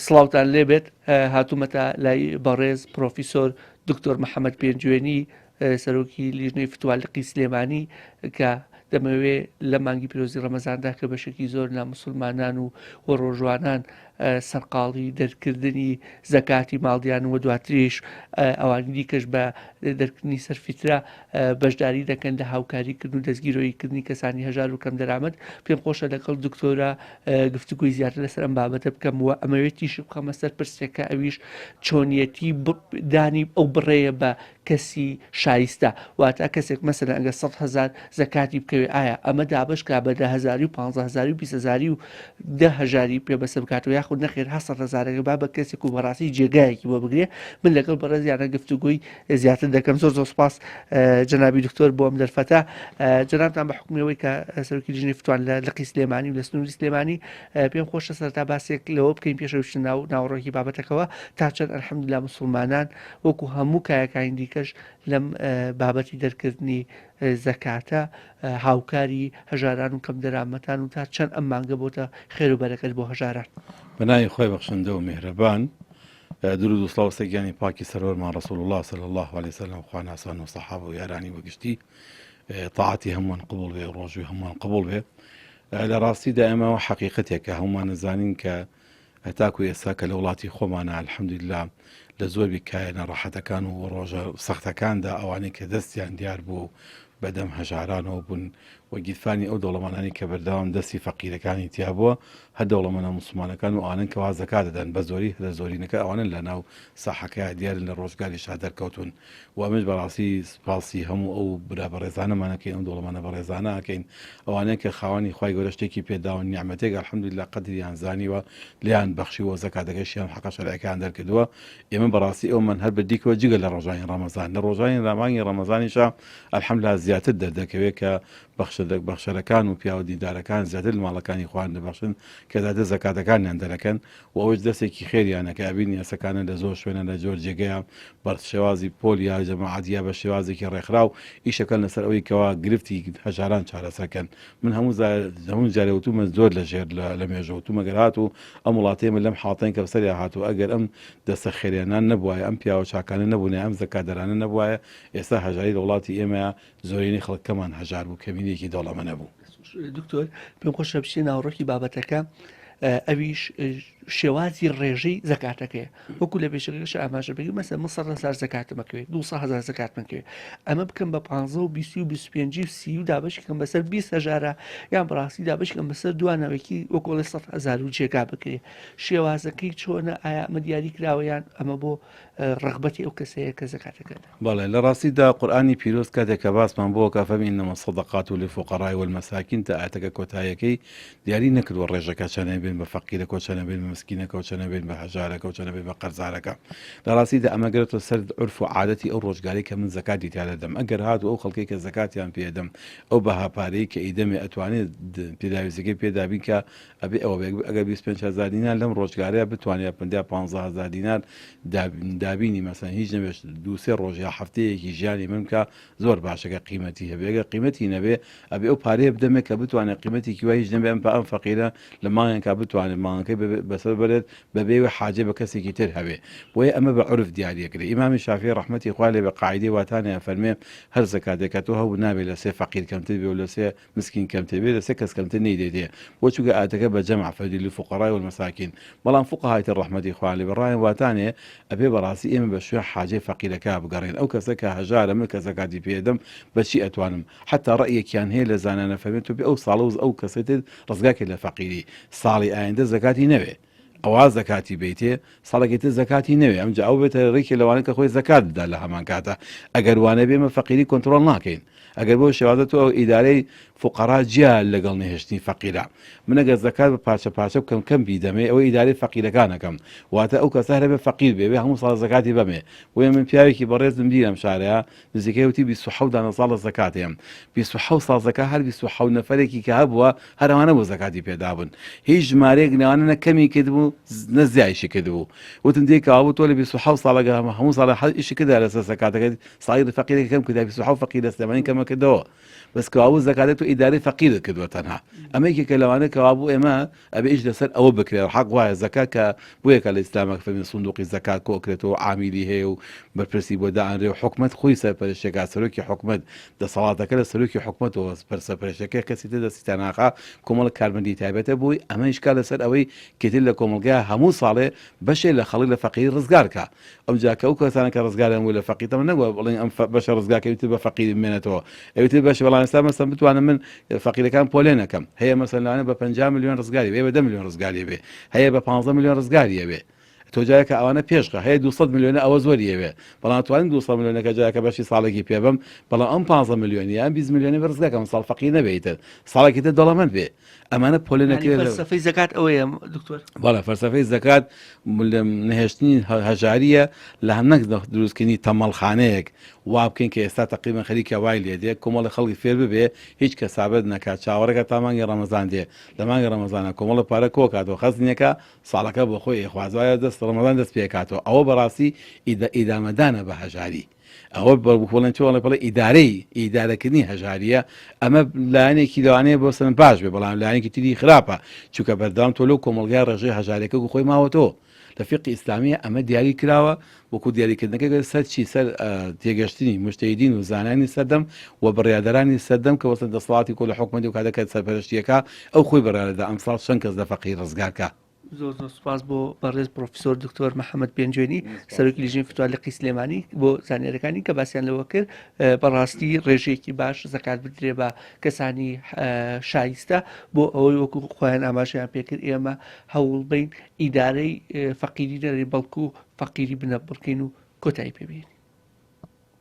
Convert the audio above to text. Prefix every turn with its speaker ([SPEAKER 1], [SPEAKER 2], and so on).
[SPEAKER 1] سڵاوتان لێبێت هاتوومەتە لای بەڕێز پرۆفیسۆر دکتۆر محەممەد پێنجوێنی سەرۆکی لیژنەی فتوا لقی سلێمانی کە دەمەوێ لە مانگی پیرۆزی ڕەمەزاندا کە بەشێکی زۆر لە مسلمانان و و ڕۆژوانان سەرقاڵی دەرکردنی زەکاتی ماڵیان و دواتریش ئەوانی دیکەش بە دەرکردنی سەرفیترە بەشداری دەکەن لە هاوکاریکردن و دەستگیرۆییکردنی کەسانی هەژار و کەمدەرامەت. پێم خۆشە لەگەڵ دکتۆرە گفتوگۆی زیاتر لەسەر ئەم بابەتە بکەم و ئەمەوێت تیشک بخەمە سەر پرسێک کە ئەویش چۆنیەتی دانی ئەو بڕەیە بە کەسی شایستە واتە کەسێک مەسەلەن ئەگەر 100 هەزار زەکاتی بکەوێ ئایا ئەمە دابەش کا بە دە هەزاری و 15 هەزاری و 20 هەزاری و دە هەژاری پێ بەسەر بکاتەوە یاخود نەخێر هەر 100 هەزارەکە با بە کەسێک و بەڕاستی جێگایەکی بۆ بگرێ من لەگەڵ بەڕێزیانە گفتوگۆی زیاتر دەکەم زۆر زۆر سپاس جەنابی دکتۆر بۆ ئەم دەرفەتە جەنابتان بە حکومی ئەوەی کە سەرۆکی لیژنەی فتوان لە لقی سلێمانی و لە سنووری سلێمانی پێم خۆشە سەرتا باسێک لەوە بکەین پێشەوە بچینە ناو ناوەڕۆکی بابەتەکەوە تا چەند الحمدلله مسلمانان وەکو هەموو کایەکانی دیکەش لەم بابەتی دەرکردنی زەکاتە هاوکاری هەژاران و کەم دەرامەتان و تا چەند ئەم مانگە بۆتە خێر و بەرەکەت بۆ هەژاران.
[SPEAKER 2] بە ناوی خوای بەخشندە و میهرەبان درود و سڵاو سەر گیانی پاکی سەروەرمان رسول اللە صلی اللە علیه وسلم خواناسان و سەحابە و یارانی بە گشتی تاعەتی هەمووان قبوڵ بێ ڕۆژوی هەمووان قبوڵ بێ لە ڕاستیدا ئێمە حەقیقەتێکە هەمووان نەزانین کە هەتاکو ئێستا کە لە وڵاتی خۆمانە الحمدلله لە زۆربی کایە ناڕەحەتەکان و ڕۆژە سەختەکاندا ئەوانەی کە دەستیان دیار بوو و بەدەم هەژارانەوە بوون و گیرفانی ئەو دەوڵەمەنانی کە بەردەوام دەستی فەقیرەکانی تیا بووە هەر دەوڵەمەنە موسڵمانەکان و ئەوانەن کەوا زەکات دەدەن بە زۆری هەرە زۆرینەکە ئەوانەن لە ناو ساحەکەیا دیارن لە ڕۆژگاریشا دەرکەوتوون و ئەمەش بەڕاستی سپاسی هەموو ئەو برا بەڕێزانەمان ئەکەین ئەو دەوڵەمەنە بەڕێزانە ئەکەین ئەوانەیە کە خاوەنی خوای گەورە شتێکی پێداون نیعمەتێک الحمدللە قەدریان زانیوە لێیان بەخشیوە زەکاتەکەشیان حەقە شەرعەکەیان دەرکردووە ئێمە بەڕاستی ئەومان هەر بە دیکەوە جگە لە ڕۆژانی ڕەمەزان لە ڕۆژانی مانگی ڕەمەزانیشا الحمدللە زیاتر دەردەکەوێت کە بەخشەرەکان و پیاوە دیندارەکان زیاتر لە ماڵەکانی خۆیان دەبەخشن کە زیاتر زەکاتەکانیان دەرەکەن و ئەوەش دەستێکی خێریانە کە ئەبینی ئەسەکانە لە زۆر شوێنە لە زۆر جێگەیە بە شێوازی پۆل یا جەماعەت یا بە شێوازێکی ڕێکخراو ئیشەکەن لەسەر ئەوەی کەوا گرفتی هەژاران چارەسەر کەن من هەموو هەموو جارێ وتومە زۆر لە ژێر لە مێژە وتومە گەر هاتوو ئەم وڵاتەی من لەم حاڵتەین کە بەسەریا هاتوو ئەگەر ئەم دەستە خێریانان نەبوایە ئەم پیاوە چاکانە نەبوونایە ئەم زەکاتدەرانە نەبوایە ئێستا هەژاری لە وڵاتی ئێمەیا زۆرینەی خەڵکەکەمان هەژار بوو کەمینەیەکی دەوڵەمەنە بوو.
[SPEAKER 1] دکتۆر پێم خۆشە بچینە ناوەڕۆکی بابەتەکە ئەویش شێوازی ڕێژەی زەکاتەکەیە وەکو لە پێشەکەش ئاماژە بگی مەسە من 100 هەزار زەکاتم ئەکەوێت 200 هەزار زەکاتم ئەکەوێت ئەمە بکەم بە 15 و 20 و 25 و 30 و دابەش کەم بەسەر 20 هەژارە یان بەڕاستی دابەش کەم بەسەر دوانەوەکی وەکۆڵێ 100 هەزار و جێگا بکرێ شێوازەکەی چۆنە ئایا ئەمە دیاری کراوە یان ئەمە بۆ ڕەغبەتی ئەو کەسەیە کە زەکاتەکە دا.
[SPEAKER 2] بەڵێ لە ڕاستیدا قورئانی پیرۆز کاتێک کە باسمان بۆ کە فەرمی انما الصدقات للفقراء والمساکین تا ئایەتەکە کۆتاییەکەی دیاری نەکردووە ڕێژەکە چەنە بێن بە فەقیرەکە و چەنە بێن بە مسکینەکە و چەنە بێن بە هەژارەکە و چەنە بێن بە قەرزارەکە لە ڕاستیدا ئەمە گەرێتەوە سەر عورف و عادەتی ئەو ڕۆژگارەی کە من زەکاتی تیا دەدەم ئەگەر هاتوو ئەو خەڵکەی کە زەکاتیان پێ دەم ئەو بەها پارەی کە ئیدەمێ ئەتوانێت پێداویستەکەی پێ دابین کە ئەبێ ئەوە بێ ئەگەر 25 هەزار دینار لەم ڕۆژگارەیە بتوانێت پەنجا پانزە هەزار دینار دابینی مەسەن هیچ نەبێت دوو سێ ڕۆژ یا هەفتەیەکی ژیانی من بکە زۆر باشە کە قیمەتی هەبێ ئەگەر قیمەتی نەبێ ئەبێ ئەو پارەیە بدەمێ کە بتوانێت قیمەتێکی وای هیچ نەبێ ئەم ئەم فەقیرە لە مانگێکا بتوانێت مانگەکەی بەسەر بەرێت بەبێ ئەوەی حاجەی بە کەسێکی تر هەبێ بۆیە ئەمە بە عورف دیاریەکرێ ئیمامی شافعی ڕەحمەتی خوای لێ بێ قاعیدەی واتانێ ئەفەرمێ هەر زەکاتێک کە تۆ هەبوو نابێ لە سێ فەقیر کەمتر بێ و لە سێ مسکین کەمتر بێ لە سێ کەس کەمتر نەیدەیتێ بۆ چونکە ئایەتەکە بە جەمع فەرمی للفقراء والمساکین بەڵام فوقەهای تر ڕەحمەتی خوایان لێ بێ ڕایان واتانێ ئەبێ بەڕاستی ئێمە بە شوێن حاجەی فەقیرەکە بگەڕێین ئەو کەسە کە هەژارە من کە زەکاتی پێ ئەدەم بە چی ئەتوانم حەتا ڕەئیەکیان هەیە لە زانایان ئەفەرمێ تۆ بێ ئەو ساڵە و ئەو کەسەی تر ڕزگار کەی لە فەقیری ساڵی ئایندە زەکاتی نەوێ ئەوا زەکاتی بەیتێ ساڵێکی تر زەکاتی نەوێ ئەمجا ئەو بێتە ڕێکی لەوانە کە خۆی زەکات بدا لە هەمان کاتە ئەگەر وانە بێمە فەقیری کۆنترۆڵ ناکەین ئەگەر بۆ شێوازە تۆ ئیدارەی فقەرا جیا لەگەڵ نەهێشتنی فەقیرە من ئەگەر زەکات بە پارچە پارچە بکەم کەم بیدەمێ ئەوە ئیدارەی فەقیرەکانەکەم واتە ئەو کەسە هەرەبێ فەقیر بێ بێ هەموو ساڵ زەکاتی بەمێ بۆیە من پیاوێکی بەڕێزم دی لەم شارەیە نزیکەی وتی 27 دانە ساڵە زەکاتێم 27 ساڵ زەکا هەر 27 نەفەرێکی کە هەبووە هەر ئەوانە بۆ زەکاتی پێدابوون هیچ ژمارەیەک لەوانە نە کەمی کردبوو. نە زیایشی کردبوو وتم دێ کەوابوو تۆ لە 27 ساڵەگە هەموو هەموو ساڵە حەز ئیشی کردا لەسەر زەکاتەکەت ساڵی فەقیرێک کەم کردا 27 فەقیر لە سلێمانی کەمە کردەوە بەس کەوابوو زەکاتە تۆ ئیدارەی فەقیرت کردووە تەنها ئەمە یەکێکە لەوانە کەوابوو ئێمە ئەبێ ئیش لەسەر ئەوە بکرێت حەق وایە زەکات کە بۆیە کە لە ئیسلامە فەرمی سندوقی زەکات کۆکرێتەوە عامیلی هەیە و بەرپرسی بۆ دائەنرێ و حکومەت خۆی سەرپەرشتێکا سەرۆکی حکومەت دەسەڵاتەکە لە سەرۆکی حکومەتەوە سەرپەرشتەکە کەسی تر دەستی تاناخا کۆمەڵە کارمەندی تایبەتە بۆی ئەمەیش کا لەسەر ئەوەی کێتر لە کۆمەڵگا هەموو ساڵێ بەشێ لە خەڵک لە فەقیری ڕزگار کا ئەمجا کە ئەو کەسانە کە ڕزگاریان بوو لە فەقیر تەمە نەبووە بڵێن ئەم بەشە ڕزگار کە ئەوی تر بە فەقیری بمێنێتەوە ئەوی تر بەشە بەڵام ئێستا مەسەن بتوانم من فەقیرەکان پۆلێن ئەکەم هەیە مەسەن لەوانە بە 50 ملیۆن ڕزگاری بێ بە 10 ملیۆن ڕزگاری بێ هەیە بە 15 ملیۆن ڕزگاری ئەبێ تۆ جارێکە ئەوانە پێشخە هەیە 200 ملیۆنە ئەوە زۆری ئەوێ بەڵام توانین 200 ملیۆنەکە جارێکە بەشی ساڵێکی پێ بەم بەڵام ئەم 15 ملیۆنی یان 20 ملیۆنی بە ڕزگار کەم ساڵ فەقیر نەبێ ئیتر ساڵێکی تر دەوڵەمەند بێ ئەمانە پۆلێن
[SPEAKER 1] یعنی
[SPEAKER 2] نەکرێت لە
[SPEAKER 1] فەلسەفەی زەکات ئەوەیە دکتۆر
[SPEAKER 2] بەڵێ فەلسەفەی زەکات نەهێشتنی هەژارییە لە نەک دروستکردنی تەمەڵخانەیەک وا بکەین کە ئێستا تەقریبەن خەریکە وای لێ دێ کۆمەڵی خەڵکی فێر ببێ هیچ کەسابەت نەکات چاوەڕێکە تا مانگی ڕەمەزان دێ لە مانگی ڕەمەزانە کۆمەڵە پارە کۆکاتەوە خەزنێکە ساڵەکە بۆ خۆی ئەیخوات وایە دەست ڕەمەزان دەست پێکاتەوە ئەوە بەڕاستی ئیدامەدانە بە هەژاری ئەوە بڵێن چۆن بڵێ ئیدارەی ئیدارەکردنی هەژاریە ئەمە لایەنێکی لەوانەیە بۆ سەر باش بێ بەڵام لایەنێکی تری خراپە چونکە بەردەوام تۆ لەو کۆمەڵگای ڕێژەی هەژارەکە و خۆی ماوەتەوە لە فیقهی ئیسلامیە ئەمە دیاری کراوە وەکو دیاریکردنەکە سەر چی سەر تێگەشتنی موجتەهیدین و زانایانی سەردەم و بڕیاردەرانی سەردەم کە وەسەر دەسەڵاتی کۆ لە حکومەتی و کاتەکە سەرپەرشتیەکە ئەو خۆی بڕیارەدا ئەمساڵ چەند کەس لە فەقیر ڕزگار کا.
[SPEAKER 1] زۆر زۆر سوپاس بۆ بەڕێز پرۆفیسۆر دکتۆر محەممەد پێنجوێنی سەرۆکی لیژنەی فتوا لقی سلێمانی بۆ زانیارەکانی کە باسیان لەوە کرد بەڕاستی ڕێژەیەکی باش زەکات بدرێ بە کەسانی شایستە بۆ ئەوەی وەکو خۆیان ئاماژەیان پێکرد ئێمە هەوڵ بین ئیدارەی فەقیری نەرێ بەڵکو فەقیری بنەبڕکەین و کۆتایی پێبێنین.